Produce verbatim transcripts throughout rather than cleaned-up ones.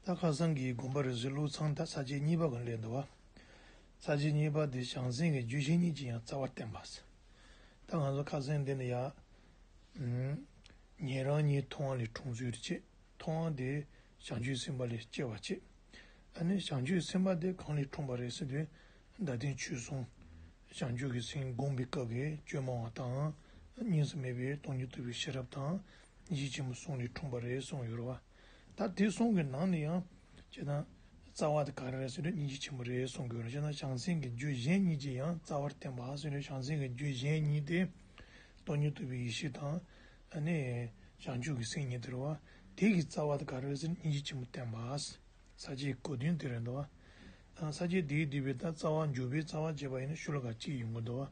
ད་ཁ་སང་གི་དགོངས་པ་རིགས་གསལ་བློ་ཚང་ད་ས་བཅད་གཉིས་པ་གི་ལན་འདུག་བ། ས་བཅད་གཉིས་པ་དེ་བྱང་སེམས་ཀྱི་རྒྱུ་གཞན་གཉིས་ཀྱིས་ཡང་རྩ་བ་བརྟེན་པ། ད་ང་ཚོ་ཁ་སང་འདི་ནས་ཡང་། ཉན་རང་གཉིས་མཐོང་བ་ལས་འཁྲུངས་ཚུལ་བྱེད། མཐོང་བ་དེ་བྱང་ཆུབ་སེམས་དཔའ་ལས་སྐྱེ་བ་བྱེད། ཨ་ནི་བྱང་ཆུབ་སེམས་དཔའ་དེ་གང་ལས་འཁྲུངས་པ་རེད་ཟེར་དུས། བདག་ལྟའི་ཆོས་གསུམ། བྱང་ཆུབ་ཀྱི་སེམས་བསྒོམས་པའི་སྐབས་ཀྱི་བཅོས་མ་བ་དང་། གཉིས་སུ་མེད་པའི་སྟོང་ཉིད་རྟོགས་པའི་ཤེས་རབ་དང་། སྙིང་རྗེ་ཆེན་པོ་གསུམ་ལས་འཁྲུངས་པ་རེད་གསུངས་ཡོད་རེད་བ། ད་དེ་གསུམ་གྱི་ནང་ནས་ཡང་། སྤྱིར་ན། རྩ་བ་དེ་ག་རེ་རེད་ཟེར་དུས་སྙིང་རྗེ་ཆེན་པོ་རེད་གསུངས་དགོས་རེད། སྤྱིར་ན་བྱང་སེམས་ཀྱི་རྒྱུ་གཞན་གཉིས་ཀྱིས་ཡང་རྩ་བར་བརྟེན་པ་ཟེར་དུས་བྱང་སེམས་ཀྱི་རྒྱུ་གཞན་གཉིས་དེ། སྟོང་ཉིད་རྟོགས་པའི་ཡེ་ཤེས་དང་། ཨ་ནི། བྱང་ཆུབ་ཀྱི་སེམས་གཉིས་དེ་རེད་བ། དེ་གི་རྩ་བ་དེ་ག་རེ་རེད་ཟེར་ན་སྙིང་རྗེ་ཆེན་པོ་བསྟན་པ། ས་བཅད་གོ་དོན་དེ་རེད་འདུག་བ། ས་བཅད་དེའི་བསྡུས་པའི་ད་རྩ་བ་འཇུག་པའི་རྩ་བ་བྱས་པ་ཡིན་ན་ཤོ་ལོ་ཀ་གཅིག་ཡོང་གི་འདུག་བ།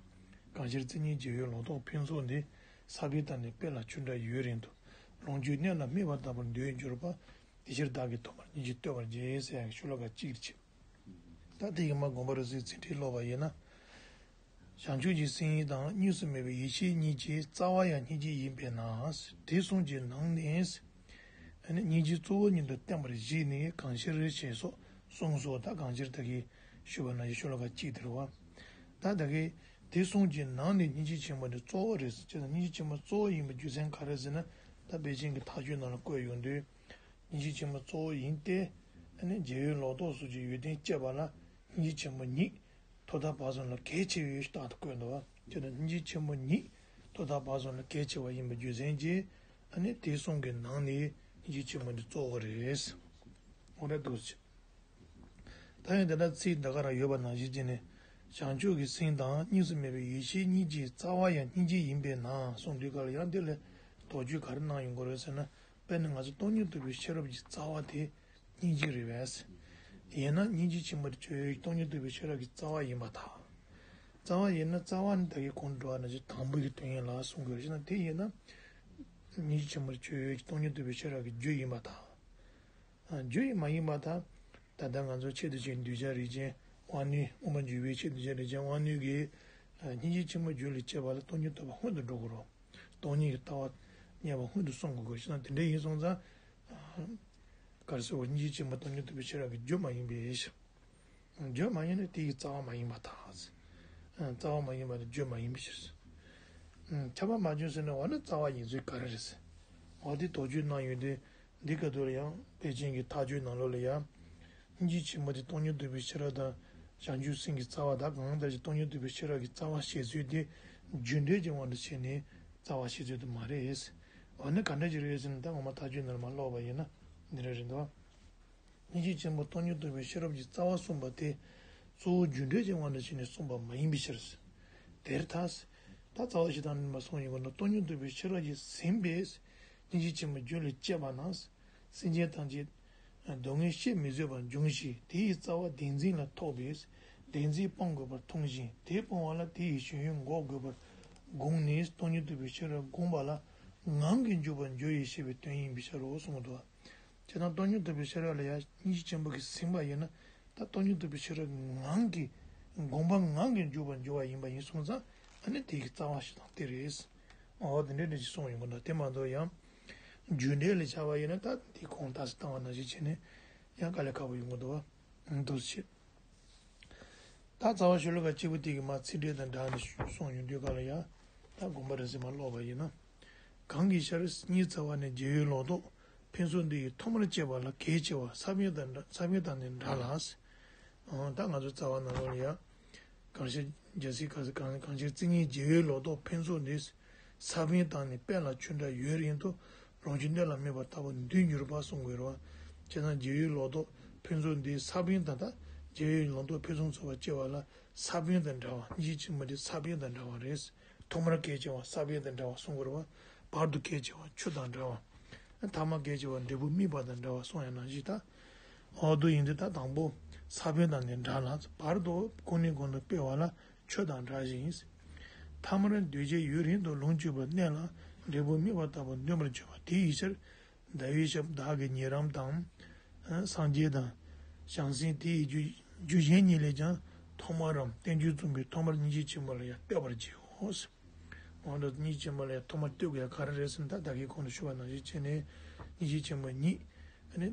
གང་ཕྱིར་རྩེ་གཉིས་རྒྱལ་བའི་ལོ་ཏོག་ཕུན་ཚོགས་འདི། ས་བོན་དང་ནི་སྤེལ་ལ་ཆུ་འདྲ་ཡུན་རིང་དུ། ལོངས་སྤྱོད་གནས་ལ་སྨིན་པ་ལྟ་བུར་འདོད་གྱུར་པ། དེ་ཕྱིར་བདག་གིས་ཐོག་མར་སྙིང་རྗེ་བསྟོད་པར་བགྱི་ཟེར་ཡག་གི་ཤོ་ལོ་ཀ་གཅིག་རེད། ད་དེ་ཡི་མ་དགོངས་པ་རིགས་གསལ་ཚིག་ཕྲད་ཀློག་པ་ཡིན་ན། བྱང་ཆུབ་ཀྱི་སེམས་དང་གཉིས་སུ་མེད་པའི་ཡེ་ཤེས་གཉིས་ཀྱི་རྩ་བ་ཡང་སྙིང་རྗེ་ཡིན་པས་ན། དེ་གསུམ་གྱི་ནང་ནས། ཨ་ནི་སྙིང་རྗེ་གཙོ་བོ་ཉིད་དུ་བསྟན་པར་བཞེད་ནས་གང་ཕྱིར་ཞེས་སོགས་གསུངས་སོ། ད་གང་ཕྱིར་ད་གིན་ཞུས་པ་ནང་བཞིན་ཤོ་ལོ་ཀ་གཅིག་དེ་རེད་བ། ད་ད་གིན་དེ་གསུམ་གྱི་ནང་ནས་སྙིང་རྗེ་ཆེན་པོ་འདི་གཙོ་བོ་རེད་ཟེར་ན་སྙིང་རྗེ་ཆེན་པོ་གཙོ་བོ་ཡིན་པའི་རྒྱུ་མཚན་ག་རེ་ཟེར་ན། ད་པཎ་ཆེན་གྱི་མཐའ་དཔྱོད་ནང་ལ་བཀོད་ཡོང་དུས། སྙིང་རྗེ་ཆེན་པོ་གཙོ་བོ་ཡིན་ཏེ། ཨ་ནི་རྒྱལ་བའི་ལོ་ཏོག་སོགས་ཀྱི་ཡོན་ཏན་བསྐྱེད་པ་ལ་སྙིང་རྗེ་ཆེན་པོ་ཉིད་ཐོག་མཐའ་བར་གསུམ་ལ་གལ་ཆེ་བའི་རྟགས་སུ་བཀོད་འདུག་བ། དེ་ནི་སྙིང་རྗེ་ཆེན་པོ་ཉིད་ཐོག་མཐའ་བར་གསུམ་ལ་གལ་ཆེ་བ་ཡིན་པའི་རྒྱུ་མཚན་གྱིས། ཨ་ནི་དེ་གསུམ་གྱི་ནང་ནས་སྙིང་རྗེ་ཆེན་པོ་འདི་གཙོ་བོ་རེད། འོ་ན་འདུག་སེ། ད་ཡང་དེ་ལྟར་ཚིག་འདི་ག་རང་ཡོད་པ་ནང་བཞིན་བྱས་ནས། བྱང་ཆུབ་ཀྱི་སེམས་དང་གཉིས་སུ་མེད་པའི་ཡེ་ཤེས་གཉིས་ཀྱི་རྩ་བ་ཡང་སྙིང་རྗེ་ཡིན་པས་ན་གསུངས་དུས་སྐབས་ལ་ཡང་འདི་ལ་དོགས་གཅོད་ག་རེ་གནང་ཡོང་གི་རེད་ཟེར་ན། དཔེར་ན་ང་ཚོ་སྟོང་ཉིད་རྟོགས་པའི་ཤེས་རབ་ཀྱི་རྩ་བ་དེ་སྙིང་རྗེ་རེད་པས། ཡིན་ན་སྙིང་རྗེ་ཆེན་པོ་དེ་ཆོས་སྟོང་ཉིད་རྟོགས་པའི་ཤེས་རབ་ཀྱི་རྩ་བ་ཡིན་པར་ཐལ། རྩ་བ་ཡིན་ན་རྩ་བ་ནི་ད་གིན་གོང་དུ་འགྲོ་བ་ནང་བཞིན་དང་པོ་ཡི་དོན་ཡིན་ལ་གསུང་དགོས་ཤེ་ན། དེ་ཡིན་ན་སྙིང་རྗེ་ཆེན་པོ་དེ་ཆོས་སྟོང་ཉིད་རྟོགས་པའི་ཤེས་རབ་ཀྱི་རྒྱུ་ཡིན་པར་ཐལ། རྒྱུ་ཡིན་མ་ཡིན་པར་ཐལ། ད་ལྟ་ང་ཚོ་ཆེད་དུ་བྱས་གདུལ་བྱ་རིགས་ཅན་དབང་རྣོན། དབུ་མ་འཇུག་པའི་ཆེད་དུ་བྱས་རིགས་ཅན་དབང་རྣོན་གྱིས། སྙིང་རྗེ་ཆེན་པོའི་རྒྱུ་ལས་སྐྱེས་པ་ལ་སྟོང་ཉིད་རྟོགས་པ་སྔོན་དུ་འགྲོ་དགོས་རེད། སྟོང་ཉིད་ཀྱི་ལྟ་བ་རྙེད་པ་སྔོན་དུ་སོང་དགོས་ཤེ་ན། དེ་འདྲ་ཡིན་སོང་ཙང་། ག་རེ་ཟེར་བ། སྙིང་རྗེ་ཆེན་པོ་སྟོང་ཉིད་རྟོགས་པའི་ཤེས་རབ་ཀྱི་རྒྱུ་མ་ཡིན་པའི་ཕྱིར། རྒྱུ་མ་ཡིན་ན་དེ་ཡི་རྩ་བ་མ་ཡིན་པར་ཐལ། རྩ་བ་མ་ཡིན་པ་ནི་རྒྱུ་མ་ཡིན་པའི་ཕྱིར། ཁྱབ་པ་མ་བྱུང་ཟེར་ན་འོ་ན་རྩ་བ་ཡིན་ཚུལ་ག་རེ་རེད་ཟེར། འོ་དེ་དོགས་གཅོད་གནང་ཡོང་དུས། འདི་སྐབས་དུ་ལ་ཡང་པཎ་ཆེན་གྱི་མཐའ་དཔྱོད་ནང་ལོགས་ལ་ཡང་། སྙིང་རྗེ་ཆེན་པོ་དེ་སྟོང་ཉིད་རྟོགས་པའི་ཤེས་རབ་དང་། བྱང་ཆུབ་སེམས་ཀྱི་རྩ་བ་དང་གང་ལྟར་གྱི་སྟོང་ཉིད་རྟོགས་པའི་ཤེས་རབ་ཀྱི་རྩ་བ་བཤད་ཚུལ་དེ། རྒྱུ་འབྲས་ཀྱི་དབང་དུ་བྱས་ནས་རྩ་བ་བཤད་ཚུལ་དུ་མ་རེད། འོ་ན་ག་འདྲ་ཅིག་རེད་ཟེར་ན། ད་ངོ་མ་མཐའ་དཔྱོད་ནང་ལ་མར་ཀློག་པ་ཡིན་ན་འདི་འདྲ་རེད་འདུག། སྙིང་རྗེ་ཆེན་པོ་སྟོང་ཉིད་རྟོགས་པའི་ཤེས་རབ་ཀྱི་རྩ་བ་གསུངས་པ་དེ། གཙོ་བོ་རྒྱུ་འབྲས་ཀྱི་དབང་དུ་བྱས་ནས་གསུངས་པ་མ་ཡིན་པའི་ཕྱིར། དེར་ཐལ། ད་རྩ་བ་བཞི་དང་ལྡན་པ་གསུངས་ཡོང་གི་འདུག། སྟོང་ཉིད་རྟོགས་པའི་ཤེས་རབ་ཀྱིས་ཟིན་པས། སྙིང་རྗེ་ཆེན་པོའི་རྒྱུ་ལས་སྐྱེས་པ་ན། སེམས་ཅན་ཐམས་ཅད་སྡུག་བསྔལ་བཤད་མི་བཟོད་པར་འབྱུང་ཞིང་། དེ་ཡི་རྩ་བ་བདེན་འཛིན་ལ་ཐོགས་པས། བདེན་འཛིན་སྤང་དགོས་པར་མཐོང་ཞིང་། དེ་སྤོང་བ་ལ་དེ་ཡི་གཞན་ཡུལ་འགོག་དགོས་པར་དགོངས་ནས། སྟོང་ཉིད་རྟོགས་པའི་ཤེས་རབ་བསྒོམས་པ་ལ་ངང་གིས་འཇུག་པར་འགྱུར་ཞེས་པའི་དོན་ཡིན་པའི་ཕྱིར་རོ་གསུངས་འདུག། བྱས་ཙང་སྟོང་ཉིད་རྟོགས་པའི་ཤེས་རབ་ལ་ཡང་སྙིང་རྗེ་ཆེན་པོ་གིས་ཟིན་པ་ཡིན་ན། ད་སྟོང་ཉིད་རྟོགས་པའི་ཤེས་རབ་ངང་གིས་སྒོམ་པ་ངང་གིས་འཇུག་པར་འགྱུར་བ་ཡིན་པ་ཡིན་སོང་ཙང་། ཨ་ནི་དེ་གི་རྩ་བ་བཞི་དང་དེ་རེད། འོ་དེ་འདྲའི་འདྲ་ཞིག་གསུངས་ཡོང་གི་འདུག། དེ་མ་གཏོགས་ཡང་རྒྱུ་འབྲས་ལ་བྱ་བ་ཡིན་ན། ད་དེ་གོང་ལྟ་སུ་བཏང་བ་ནང་བཞིན་བྱས་ནས་ཡང་དཀའ་ལས་ཁག་པོ་ཡོང་གི་འདུག་བ། འདུག་སེ་བྱས། ད་རྩ་བ་ཤོ་ལོ་ཀ་གཅིག་པོ་དེ་གི་མར་ཚིག་འགྲེལ་དང་སྦྲགས་ནས་གསུངས་ཡོང་དུས་སྐབས་ལ་ཡང་། ད་དགོངས་པ་རིགས་གསལ་མར་ཀློག་པ་ཡིན་ན། གང་གི་ཕྱིར་སྙིང་རྩ་བ་ནས་རྒྱལ་བའི་ལོ་ཏོག་ཕུན་ཚོགས་འདི་ཡི་ཐོག་མར་སྐྱེས་པ་ལ་གལ་ཆེ་བ་ས་བོན་དང་འདྲ། ས་བོན་དང་ནི་འདྲ་ལ། ཨང་། ད་ང་ཚོ་རྩ་བ་ནང་ལོགས་ལ་ཡང་། གང་ཕྱིར་རྒྱལ་སྲས་གང་གང་ཕྱིར་རྩེ་གཉིས་རྒྱལ་བའི་ལོ་ཏོག་ཕུན་ཚོགས་འདི། ས་བོན་དང་ནི་སྤེལ་ལ་ཆུ་འདྲ་ཡུན་རིང་དུ། ལོངས་སྤྱོད་གནས་ལ་སྨིན་པ་ལྟ་བུར་འདོད་འགྱུར་པ་གསུང་དགོས་རེད་བ། བྱས་ཙང་རྒྱལ་བའི་ལོ་ཏོག་ཕུན་ཚོགས་འདི་ས་བོན་དང་། ད་རྒྱལ་བའི་ལོ་ཏོག་ཕུན་སུམ་ཚོགས་པ་སྐྱེ་བ་ལ་ས་བོན་དང་འདྲ་བ། སྙིང་རྗེ་ཆེན་པོ་འདི་ས་བོན་དང་འདྲ་བ་རེད། ཐོག་མར་གལ་ཆེ་བ་ས་བོན་དང་འདྲ་བ་གསུང་དགོས་རེད་བ། བར་དུ་གལ་ཆེ་བ་ཆུ་དང་འདྲ་བ། ཐ་མར་གལ་ཆེ་བ་འབྲས་བུ་སྨིན་པ་དང་འདྲ་བ་གསུང་ཡ་ནང་བཞིན། ད་འོ་དེ་ཡིན་དུས་ད་དང་པོ་ས་བོན་དང་ནི་འདྲ་ལ། བར་དུ་གོང་ནས་གོང་དུ་སྤེལ་བ་ལ་ཆུ་དང་འདྲ་ཞིང་། ཐ་མར་འདོད་བྱའི་ཡུན་རིང་དུ་ལོངས་སྤྱོད་པར་གནས་ལ་འབྲས་བུ་སྨིན་པ་ལྟ་བུར་འདོད་པར་བྱེད་པ་དེ་ཡི་ཕྱིར། ཟླ་བའི་ཞབས་བདག་གི་ཉེ་རམ་དང་། སངས་རྒྱས་དང་། བྱང་སེམས་དེ་ཡི་རྒྱུ་རྒྱུ་གཞན་གཉིས་ལས་ཀྱང་ཐོག་མར་རམ་བསྟན་བཅོས་མཚུངས་པའི་ཐོག་མར་སྙིང་རྗེ་ཆེན་པོ་ལ་ཡང་བསྟོད་པར་བགྱིའོ། འོ་ན་སྙིང་རྗེ་ཆེན་པོ་ལ་ཡང་ཐོག་མར་བསྟོད་དགོས་ཡ་ག་རེ་རེད་ཟེར་ན། ད་ད་གིན་གོང་དུ་ཞུས་པ་ནང་བཞིན་བྱས་ནས་སྙིང་རྗེ་ཆེན་པོ་ཉིད། ཨ་ནི།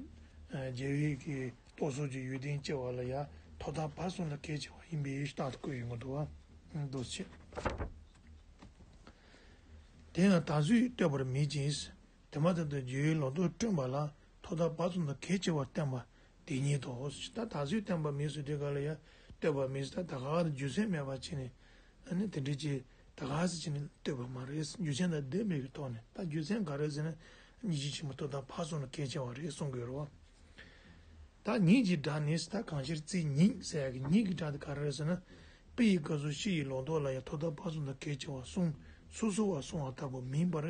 རྒྱལ་བའི་གི་རྟོག་ཚོགས་ཀྱི་ཡོན་ཏན་སྐྱེ་བ་ལ་ཡང་ཐོག་མཐའ་བར་གསུམ་ལ་གལ་ཆེ་བ་ཡིན་པའི་རྟགས་དུ་བཀོད་ཡོང་གི་འདུག་བ། འདུག་ཕྱིར། དེ་ཡང་ད་གཟོད་ལྟོས་པར་མེད་ཅིང་། དེ་མ་ཐག་ཏུ་རྒྱལ་བའི་ལོ་ཏོག་བསྐྲུན་པ་ལ་ཐོག་མཐའ་བར་གསུམ་དུ་གལ་ཆེ་བར་བསྟན་པ་དེ་ཉིད་དོ། ད་ད་གཟོད་བསྟན་པ་མེད་ཟེར་དུས་ག་ལ་ཡང་ལྟོས་པ་མེད་ཟེར། ད་ད་ག་རང་རྒྱུ་མཚན་མེད་པ་བྱས་ནས་ཨ་ནི་དེ་འདྲའི་ཅིག་ད་ག་ཟེར་བྱས་ནས་ལྟོས་པ་མ་རེད། རྒྱུ་མཚན་དང་ལྡན་པའི་གི་ཐོག་ནས། ད་རྒྱུ་མཚན་ག་རེ་ཟེར་ན། སྙིང་རྗེ་ཆེན་པོ་ཐོག་མཐའ་བར་གསུམ་ལ་གལ་ཆེ་བ་རེད་གསུང་གི་ཡོད་རེད་བ། ད་ཉིད་ཀྱི་སྒྲ་ནི། ད་གང་ཕྱིར་རྩིས་ཉིད་ཟེར་ཡག་གི་ཉིད་ཀྱི་སྒྲ་དེ་ག་རེ་རེད་ཟེར་ན། དཔེ་ཡི་སྐབས་སུ་ཕྱི་ཡི་ལོ་ཏོག་ལ་ཡང་ཐོག་མཐའ་བར་གསུམ་དུ་གལ་ཆེ་བར་གསུངས། སོ་སོ་བ་གསུངས་པ་ལྟ་བུ་མིན་པར།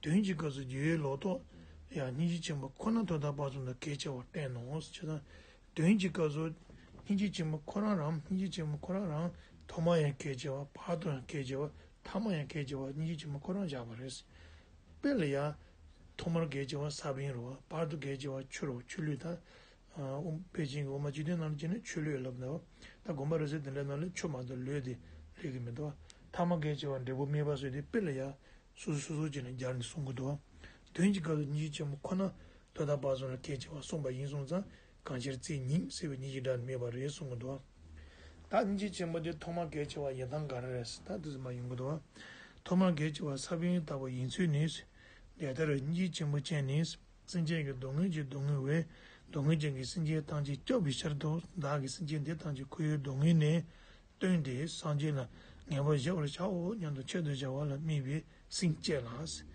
དོན་གྱི་སྐབས་སུ་རྒྱལ་བའི་ལོ་ཏོག་ཡང་སྙིང་རྗེ་ཆེན་པོ་ཁོ་ན་ཐོག་མཐའ་བར་གསུམ་དུ་གལ་ཆེ་བར་བསྟན་ནོ། ཇི་ལྟར་དོན་གྱི་སྐབས་སུ་སྙིང་རྗེ་ཆེན་པོ་ཁོ་རང་རང་། སྙིང་རྗེ་ཆེན་པོ་ཁོ་རང་རང་ཐོག་མར་ཡང་གལ་ཆེ་བ། བར་དུ་ཡང་གལ་ཆེ་བ། ཐ་མར་ཡང་གལ་ཆེ་བ་སྙིང་རྗེ་ཆེན་པོ་ཁོ་རང་བཞག་པ་རེད། དཔེ་ལ་ཡང་ཐོག་མར་གལ་ཆེ་བ་ས་བོན་རེད་བ། བར་དུ་གལ་ཆེ་བ་ཆུ་རེད་བ། ཆུ་ལུད། ད་ཨ་དཔེ་ཅན་གྱི་འོ་མ་བཅུད་ལྡན་རྣམས་ཀྱིས་ནི་ཆུ་ལུད་ལབ་འདུག་བ། ད་དགོན་པ་རེ་ཟུང་དེ་འདྲ་ནང་ལ་ཆུ་མ་གཏོགས་ལུད་དེ་ལུད་ཀྱི་མི་འདུག་བ། ཐ་མར་གལ་ཆེ་བ་འབྲས་བུ་སྨིན་པ་ཟེར་དུས་དཔེ་ལ་ཡང་སོ་སོ་སོ་སོ་བྱས་ནས་སྦྱར་ནས་གསུང་གི་འདུག་བ། དོན་གྱི་སྐབས་སུ་སྙིང་རྗེ་ཆེན་པོ་ཁོ་ན་ཐོག་མཐའ་བར་གསུམ་ལ་གལ་ཆེ་བར་གསུངས་པ་ཡིན་སོང་ཙང་། གང་ཕྱིར་རྩིས་ཉིད་ཟེར་བའི་ཉིད་ཀྱི་སྒྲ་ནི་མེད་པ་རེད་གསུང་གི་འདུག་བ། ད་སྙིང་རྗེ་ཆེན་པོ་དེ་ཐོག་མར་གལ་ཆེ་བ་ཡིན་སྟངས་ག་རེ་རེད། ད་དེ་ཚོ་མར་ཡོང་གི་འདུག་བ། ཐོག་མར་གལ་ཆེ་བ་ས་བོན་ལྟ་བུ་ཡིན་ཚུལ་ནི། དེ་ལྟར་སྙིང་རྗེ་ཆེན་པོ་ཅན་ནི། སེམས་ཅན་གྱི་སྡུག་བསྔལ་གྱི་སྡུག་བསྔལ་བས་སྡུག་བསྔལ་ཅན་གྱི་སེམས་ཅན་ཐམས་ཅད་སྐྱོབ་པའི་ཕྱིར་དུ། བདག་གིས་སེམས་ཅན་འདི་ཐམས་ཅད་ཁོ་བོའི་སྡུག་བསྔལ་ནི་བཏོན་ཏེ་སངས་རྒྱས་ལ་ངེས་པར་བཞེས་པར་བྱའོ་སྙམ་དུ་ཆེད་དུ་བྱ་བ་ལ་དམིགས་པའི་སེམས་བསྐྱེད་ལ།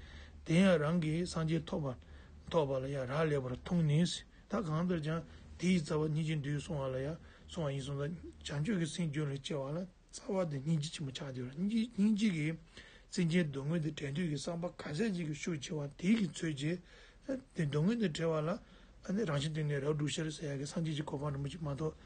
དེ་ཡང་རང་གིས་སངས་རྒྱས་ཐོབ་པ་ཐོབ་པ་ལ་ཡང་རག་ལས་པར་མཐོང་ནས། ད་གང་ལྟར་ཀྱང་དེའི་རྩ་བ་སྙིང་རྗེ་འདུས་གསུངས་པ་ལ་ཡང་། གསུངས་པ་ཡིན་སོང་ཙང་བྱང་ཆུབ་ཀྱི་སེམས་རྒྱུད་ལ་སྐྱེ་བ་ལ་རྩ་བ་དེ་སྙིང་རྗེ་ཆེན་པོ་ཆགས་བསྡད་ཡོད་རེད། སྙིང་རྗེ་སྙིང་རྗེ་གིས་སེམས་ཅན་སྡུག་བསྔལ་དེ་བྲལ་འདོད་ཀྱི་བསམ་པ་ག་ཚད་ཅིག་གིས་ཤུགས་ཆེ་བ་དེ་གིས་མཚོན་བྱས། དེ་སྡུག་བསྔལ་དེ་བྲལ་བ་ལ་ཨ་ནི་རང་བཞིན་དུ་ནི་རབ་བསྒྲུབ་ཕྱིར་ཟེར་ཡག་གི་སངས་རྒྱས་ཀྱི་གོ་འཕང་རིན་པོ་ཆེ་མ་གཏོགས་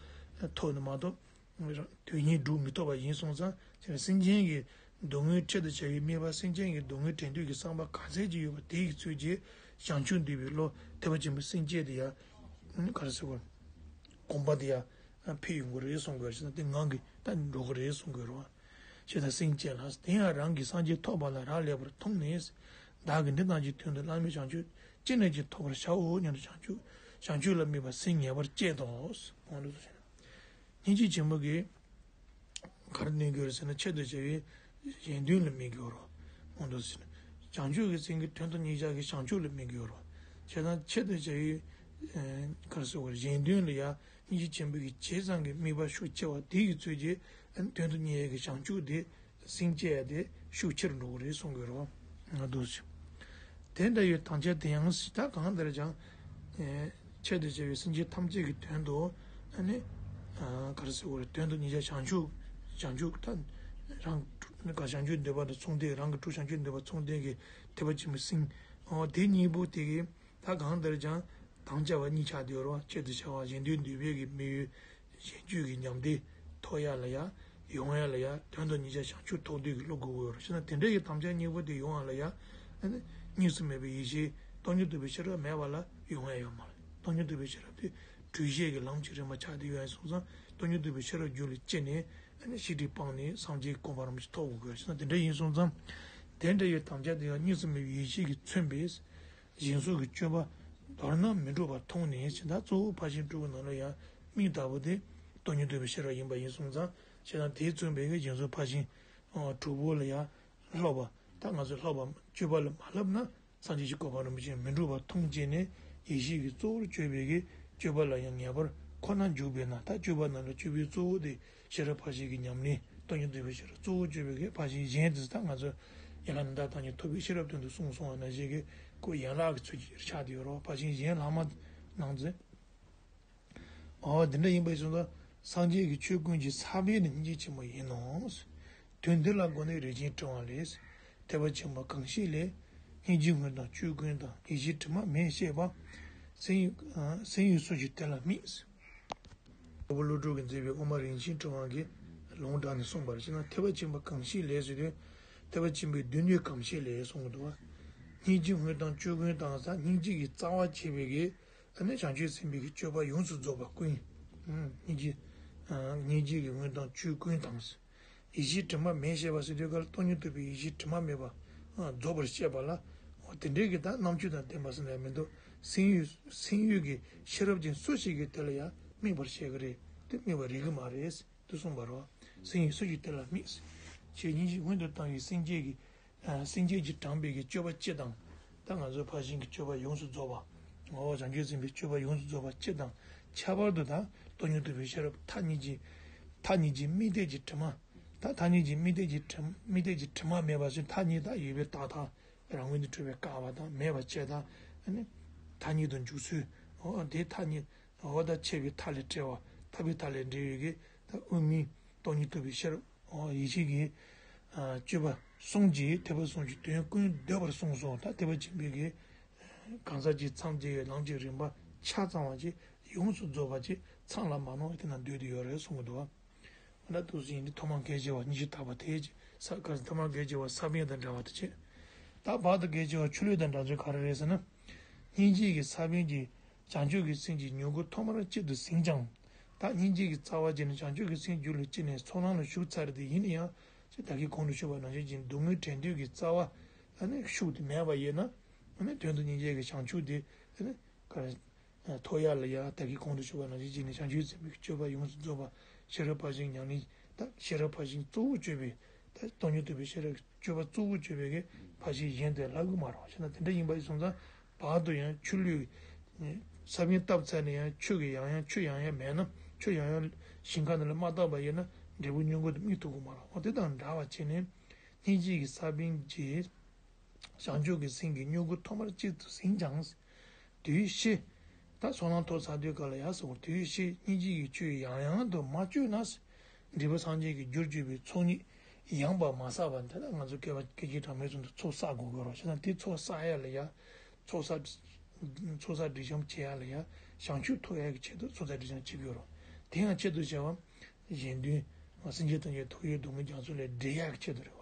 ཐོབ་ནི་མ་གཏོགས། དོན་གཉིས་སྒྲུབ་མི་ཐུབ་པ་ཡིན་སོང་ཙང་། དེ་ནི་སེམས་ཅན་གྱི་སྡུག་བསྔལ་ཁྲིད་དུ་བྱ་བའི་དམིགས་པ། སེམས་ཅན་གྱི་སྡུག་བསྔལ་བྲལ་འདོད་ཀྱི་བསམ་པ་ག་ཚད་ཅིག་ཡོད་པ་དེ་ཡིས་མཚོན་བྱས་བྱང་ཆུབ་འདུལ་བའི་བློ་ཐེག་པ་ཆེན་པོའི་སེམས་བསྐྱེད་དེ་ཡང་ག་རེ་ཟེར་དགོས། གོམས་པ་དེ་ཡང་འཕེལ་ཡོང་གི་རེད་གསུང་དགོས་ཟེར་ན། དེ་ངང་གིས་ད་འགྲོ་གི་རེད་གསུང་དགོས་རེད་བ། ཞེས་དང་སེམས་བསྐྱེད་ལ། དེ་ཡང་རང་གིས་སངས་རྒྱས་ཐོབ་པ་ལ་རག་ལས་པར་མཐོང་ནས། བདག་གིས་འདི་དག་གི་དོན་དུ་བླ་མེད་བྱང་ཆུབ་ཅི་ནས་ཀྱང་ཐོབ་པར་བྱའོ་སྙམ་དུ་བྱང་ཆུབ་བྱང་ཆུབ་ལ་དམིགས་པ་སེམས་ངེས་པར་བསྐྱེད་དོ། སྙིང་རྗེ་ཆེན་པོ་གིས་ག་རེ་ནུས་ཀྱི་ཡོད་རེད་ཟེར་ན། ཆེད་དུ་བྱ་བའི་གཞན་དོན་ལ་དམིགས་ཀྱི་ཡོད་རེད། མང་དུ་ཟེར་ན། བྱང་ཆུབ་ཀྱི་སེམས་ཀྱི་དོན་དུ་གཉིས་ཆར་གྱི་བྱང་ཆུབ་ལ་དམིགས་ཀྱི་ཡོད་རེད། བྱས་ཙང་ཆེད་དུ་བྱ་བའི་ཨ་ག་རེ་ཟེར་དགོས་རེད། གཞན་དོན་ལ་ཡང་སྙིང་རྗེ་ཆེན་པོ་གིས་བྱས་ཙང་གི་དམིགས་པ་ཤུགས་ཆེ་བ་དེ་ཡིས་མཚོན་བྱས་དོན་དུ་གཉེར་ཡས་ཀྱི་བྱང་ཆུབ་དེ། སེམས་བསྐྱེད་དེ་ཤུགས་ཆེར་འགྲོ་གི་རེད་གསུང་གི་རེད་བ། ང་འདུག་ཟེར། དེ་འདྲ་ཡི་དམ་བཅའ་དེ་ཡང་ད་གང་ལྟར་ཀྱང་ཆེད་དུ་བྱ་བའི་སེམས་ཅན་ཐམས་ཅད་ཀྱི་དོན་དུ། ཨ་ནི་ག་རེ་ཟེར་དགོས་རེད། དོན་དུ་གཉིས་ཆར་བྱང་ཆུབ། བྱང་ཆུབ་ད་རང་བྱང་ཆུབ་འདོད་པ་དང་མཚུངས་ལྡན། རང་གི་སྤྲུལ་བྱང་ཆུབ་འདོད་པ་མཚུངས་ལྡན་གྱི་ཐེག་པ་ཆེན་པོའི་སེམས། འོ་དེ་གཉིས་པོ་དེ་གི་ད་གང་ལྟར་ཀྱང་དམ་བཅའ་བ་གཉིས་ཆགས་བསྡད་ཡོད་རེད་བ། ཆེད་དུ་བྱ་བ་གཞན་དོན་འདོད་པའི་གི་དམིགས་ཡུལ་གཞན་སྤྱོད་ཀྱི་ཉམས་དེ་ཐོབ་ཡ་ལ་ཡ། ཡོང་ཡ་ལ་ཡ། དོན་དུ་གཉིས་ཆར་བྱང་ཆུབ་ཐོབ་འདོད་ཀྱི་བློ་དགོས་ཀྱི་ཡོད་རེད། བྱས་ན་དེ་འདྲ་ཡི་དམ་བཅའ་གཉིས་པོ་དེ་ཡོང་བ་ལ་ཡ། ཨ་ནི་གཉིས་སུ་མེད་པའི་ཡེ་ཤེས་སྟོང་ཉིད་རྟོགས་པའི་ཤེས་རབ་མེད་པ་ལ་ཡོང་ཡ་ཡོད་མ་རེད། སྟོང་ཉིད་རྟོགས་པའི་ཤེས་རབ་དེ་སྤྲོས་བཤད་ཀྱི་ལམ་གྱི་རིམ་པ་ཆགས་བསྡད་ཡོད་ཡིན་སོང་ཙང་། སྟོང་ཉིད་རྟོགས་པའི་ཤེས་རབ་རྒྱུད་ལ་སྐྱེས་ནས། ཨ་ནི་ཤེས་སྒྲིབ་སྤངས་ནས་སངས་རྒྱས་གོ་འཕང་རིན་པོ་ཆེ་ཐོབ་དགོས་ཀྱི་ཡོད་རེད། བྱས་ན་དེ་འདྲ་ཡིན་སོང་ཙང་། དེ་འདྲ་ཡི་དམ་བཅའ་དེ་ཡང་གཉིས་སུ་མེད་པའི་ཡེ་ཤེས་ཀྱིས་མཚོན་པའི་གཞན་སོགས་ཀྱི་སྤྱོད་པ་མདོར་ན་མི་འགྲུབ་པར་མཐོང་ནས། ཇི་ལྟར་གཙོ་བོ་ཕར་ཕྱིན་དྲུག་གི་ནང་ལ་ཡང་དམིགས་ལྟ་བུ་དེ་སྟོང་ཉིད་རྟོགས་པའི་ཤེས་རབ་ཡིན་པ་ཡིན་སོང་ཙང་། བྱས་ཙང་དེས་མཚོན་པའི་གི་གཞན་སོགས་ཕར་ཕྱིན་དྲུག་པོ་ལ་ཡང་སློབ་པ། ད་ང་ཚོས་སློབ་པ་སྤྱོད་པ་ལ་མ་བསླབ་ན། སངས་རྒྱས་ཀྱི་གོ་འཕང་རིན་པོ་ཆེ་མི་འགྲུབ་པར་མཐོང་བྱས་ནས། ཡེ་ཤེས་ཀྱི་གཙོ་བོར་གྱུར་པའི་གི་སྤྱོད་པ་ལ་ཡང་ངེས་པར་ཁོ་ན་འཇུག་པས་ན། ད་སྤྱོད་པ་ནང་ལ་སྤྱོད་པའི་གཙོ་བོ་དེ་ཤེས་རབ་ཕར་ཕྱིན་གྱི་ཉམས་ལེན། སྟོང་ཉིད་རྟོགས་པའི་ཤེས་རབ་གཙོ་བོར་གྱུར་པའི་གི་ཕར་ཕྱིན་གཞན་དེ་ད་ང་ཚོ་ཡན་ལག་ཉི་ཤུ་རྩ་གཉིས་ཐོབ་པའི་ཤེས་རབ་དོན་དུ་གསུངས་སོང་བ་ནང་བཞིན་གྱི་ཁོ་ཡན་ལག་གི་ཚུལ་གྱིས་ཆགས་བསྡད་ཡོད་རེད། ཕར་ཕྱིན་གཞན་ལྷག་མ་ནང་ཚན། འོ་དེ་འདྲ་ཡིན་པ་ཡིན་སོང་ཙང་། སངས་རྒྱས་ཀྱི་ཆོས་ཀུན་གྱི་ས་བོན་ནི་སྙིང་རྗེ་ཆེན་པོ་ཡིན་ནོ། དོན་འདི་ལ་དགོངས་ནས་རིན་ཆེན་ཕྲེང་བ་ལས། ཐེག་པ་ཆེན་པོ་གང་ཞིག་ལས། སྙིང་རྗེའི་དངོས་དང་བཅུད་ཀུན་དང་། ཡེ་ཤེས་དྲི་མ་མེད་ཤེས་པ། སེམས་ཡུལ་སེམས་ཡུལ་སོ་བཞི་དེ་ལ་དམིགས། རྒྱལ་པོ་ཀླུ་སྒྲུབ་ཀྱིས་མཛད་པའི་དབུ་མ་རིན་ཆེན་ཕྲེང་བ་གི་ལུང་དྲངས་ནས་གསུངས་པར་བྱས་ན། ཐེག་པ་ཆེན་པོ་གང་ཞིག་ལས་ཟེར་དུས། ཐེག་པ་ཆེན་པོའི་སྡེ་སྣོད་གང་ཞིག་ལས་གསུང་གི་འདུག་བ། སྙིང་རྗེའི་དངོས་དང་བཅུད་ཀུན་དང་ཟེར། སྙིང་རྗེ་གི་རྩ་བ་བྱས་པའི་གི། ཨ་ནི་བྱང་ཆུབ་སེམས་དཔའི་གི་སྤྱོད་པ་ཡོངས་སུ་རྫོགས་པ་ཀུན། ཨ་སྙིང་རྗེ། ཨ་སྙིང་རྗེ་གི་དངོས་དང་བཅུད་ཀུན་དང་། ཡེ་ཤེས་དྲི་མ་མེད་ཤེས་པ་ཟེར་དུས་ག་ལ་སྟོང་ཉིད་རྟོགས་པའི་ཡེ་ཤེས་དྲི་མ་མེད་པ། ཨ་རྫོགས་པར་ཤེས་པ་ལ། འོ་དེ་འདྲའི་གི་ད་རྣམ་དཔྱོད་དང་ལྡན་པ་ཟེར་ན་ཡང་མི་འདུག་སེམས་ཡུལ་སེམས་ཡུལ་གྱི་ཤེས་རབ་ཅན་སུ་ཞིག་གིས་དེ་ལ་ཡང་དམིགས་པར་བྱེད་ཀྱི་རེད། དེ་དམིགས་པར་རིགས་ཀྱི་མ་རེད། དེ་གསུངས་པ་རེད། སེམས་ཡུལ་སུ་ཞིག་དེ་ལ་དམིགས། ཆོས་ཉིད་ཀྱི་སྔོན་དུ་བཏང་བའི་སེམས་བསྐྱེད་ཀྱི་ཨ་སེམས་བསྐྱེད་ཀྱིས་དྲངས་པའི་གི་སྤྱོད་པ་སྤྱི་དང་། ད་ང་ཚོ་ཕར་ཕྱིན་གྱི་སྤྱོད་པ་ཡོངས་སུ་རྫོགས་པ། ངོ་བོ་བྱང་ཆུབ་སེམས་དཔའི་སྤྱོད་པ་ཡོངས་སུ་རྫོགས་པ་སྤྱི་དང་། ཁྱད་པར་དུ་ད་སྟོང་ཉིད་རྟོགས་པའི་ཤེས་རབ་མཐའ་གཉིས་ཀྱི་མཐའ་གཉིས་ཀྱི་དམིགས་གཏད་ཀྱི་དྲི་མ། ད་མཐའ་གཉིས་ཀྱི་དམིགས་གཏད་ཀྱི་དྲི་དམིགས་གཏད་ཀྱི་དྲི་མ་མེད་པ་ཞིག་མཐའ་གཉིས་དག་ཡོད་པའི་རྟག་མཐའ། རང་ངོས་ནས་གྲུབ་པའི་བཀག་པ་དང་མེད་པ་བཅས་དང་། ཨ་ནི་མཐའ་གཉིས་དུ་འཇུག་ཚུལ། འོ་དེ་མཐའ་གཉིས། འོ་ད་ཆད་པའི་མཐའ་ལས་བྲལ་བ། ཐར་པའི་མཐའ་ལས་བྲལ་བའི་གི་ད་དབུ་མའི་སྟོང་ཉིད་རྟོགས་པའི་ཤེས་རབ། འོ་ཡེ་ཤེས་ཀྱི་ཨ་སྤྱོད་པ་གསུམ་གྱིས་ཐེག་པ་གསུམ་གྱི་དོན་ཀུན་བསྡུས་པར་གསུངས་སོ། ད་ཐེག་པ་ཆེན་པོའི་གི་གང་ཟག་གཅིག་མཚམས་གཅིག་ལམ་གྱི་རིམ་པ་ཆ་ཚང་བ་ཅིག་ཡོངས་སུ་རྫོགས་པ་ཅིག་མཚམས་ལ་མ་ལྷུང་བ་དེ་ན་སྡོད་དེ་ཡོད་རེད་གསུང་གི་འདུག་ཨ་ན་དུ་ཟིན་འདི་ཐོག་མར་གལ་ཆེ་བ་གཉིས་ཀྱི་ཐག་པ་དེ་ས་ཀ་ཐོག་མར་གལ་ཆེ་བ་ས་བོན་དང་འདྲ་བ་དེ་བྱེད། ད་བར་དུ་གལ་ཆེ་བ་ཆུ་ལུད་དང་འདྲ་ཚུལ་ག་རེ་རེད་ཟེར་ན། སྙིང་རྗེ་གི་ས་བོན་གྱིས་བྱང་ཆུབ་ཀྱི་སེམས་ཀྱི་མྱུ་གུ་ཐོག་མར་གཅིག་ཏུ་ཟིན་ཀྱང་། ད་སྙིང་རྗེ་གི་རྩ་བ་བྱས་ནས་བྱང་ཆུབ་ཀྱི་སེམས་རྒྱུད་ལ་སྐྱེས་ནས་ཚོགས་ལམ་ལ་ཞུགས་ཚར་དེ་ཡིན་ན་ཡང་། ཅེས་ད་གིན་གོང་དུ་ཞུས་པ་ནང་བཞིན་གྱི་སྡུག་བསྔལ་བྲལ་འདོད་ཀྱི་རྩ་བ་ཨ་ནི་ཤུགས་དེ་མེད་པ་ཡིན་ན། ཨ་ནི་དོན་དུ་སྙིང་རྗེ་གི་བྱང་ཆུབ་དེ་ཨ་ནི་ག་རེ། ཐོབ་ཡག་ལ་ཡང་ད་གིན་གོང་དུ་ཞུས་པ་ནང་བཞིན་བྱས་ནས་བྱང་ཆུབ་སེམས་དཔའི་སྤྱོད་པ་ཡོངས་སུ་རྫོགས་པ། ཤེས་རབ་ཕར་ཕྱིན་ཉམས་ལེན། ད་ཤེས་རབ་ཕར་ཕྱིན་གཙོ་བོ་སྤྱོད་པའི་ད་སྟོང་ཉིད་རྟོགས་པའི་ཤེས་རབ་སྤྱོད་པ་གཙོ་བོ་སྤྱོད་པའི་གི་ཕར་ཕྱིན་གཞན་དེ་ལབ་གི་མ་རེད་བ། བྱས་ན་དེ་འདྲ་ཡིན་པ་ཡིན་སོང་ཙང་བར་དུ་ཡང་ཆུ་ལུད་ས་བོན་བཏབ་ཚར་ནས་ཡང་ཆུ་གི་ཡང་ཡང་ཆུ་ཡང་ཡང་མེད་ན། ཆུ་ཡང་ཡང་ཞིང་ཁ་ནང་ལ་མ་བཏབ་པ་ཡིན་ན་འབྲས་བུ་མྱུ་གུ་དེ་སྨིན་ཐུབ་གི་མ་རེད། འོ་དེ་དང་འདྲ་བ་བྱས་ནས་སྙིང་རྗེ་གི་ས་བོན་གྱིས། བྱང་ཆུབ་ཀྱི་སེམས་ཀྱི་མྱུ་གུ་ཐོག་མར་གཅིག་ཏུ་ཟིན་ཀྱང་། དུས་ཕྱིས། ད་ཚོགས་ལམ་ཐོབ་ཚར་དུས་ག་ལ་ཡ་ཟེར་བ་དུས་ཕྱིས་སྙིང་རྗེ་ཡི་ཆུ་ཡང་ཡང་དུ་མ་གཅོད་ན། འབྲས་བུ་སངས་རྒྱས་ཀྱི་རྒྱུར་གྱུར་པའི་ཚོགས་གཉིས་ཡངས་པར་མ་བསགས་པ་འདི་ལ་ང་ཚོ་སྐད་པ་སྐད་ཅིག་གྲངས་མེད་ཙམ་དུ་ཚོགས་བསགས་དགོས་ཀྱི་རེད། བྱས་ཙང་དེ་ཚོགས་བསགས་ཡ་ལ་ཡ། ཚོགས་བསགས་ཚོགས་བསགས་སྒྲིབ་སྦྱང་བྱེད་ཡ་ལ་ཡ། བྱང་ཆུབ་ཐོབ་ཡ་གི་ཆེད་དུ་ཚོགས་བསགས་སྒྲིབ་སྦྱང་བྱེད་དགོས་རེད། དེ་ཡང་ཆེད་དུ་བྱ་བ། གཞན་དོན། སེམས་ཅན་ཐམས་ཅད་ཐུགས་ཀྱི་སྡུག་བསྔལ་རྒྱ་མཚོ་ལས་སྒྲོལ་ཡག་གི་ཆེད་དུ་རེད།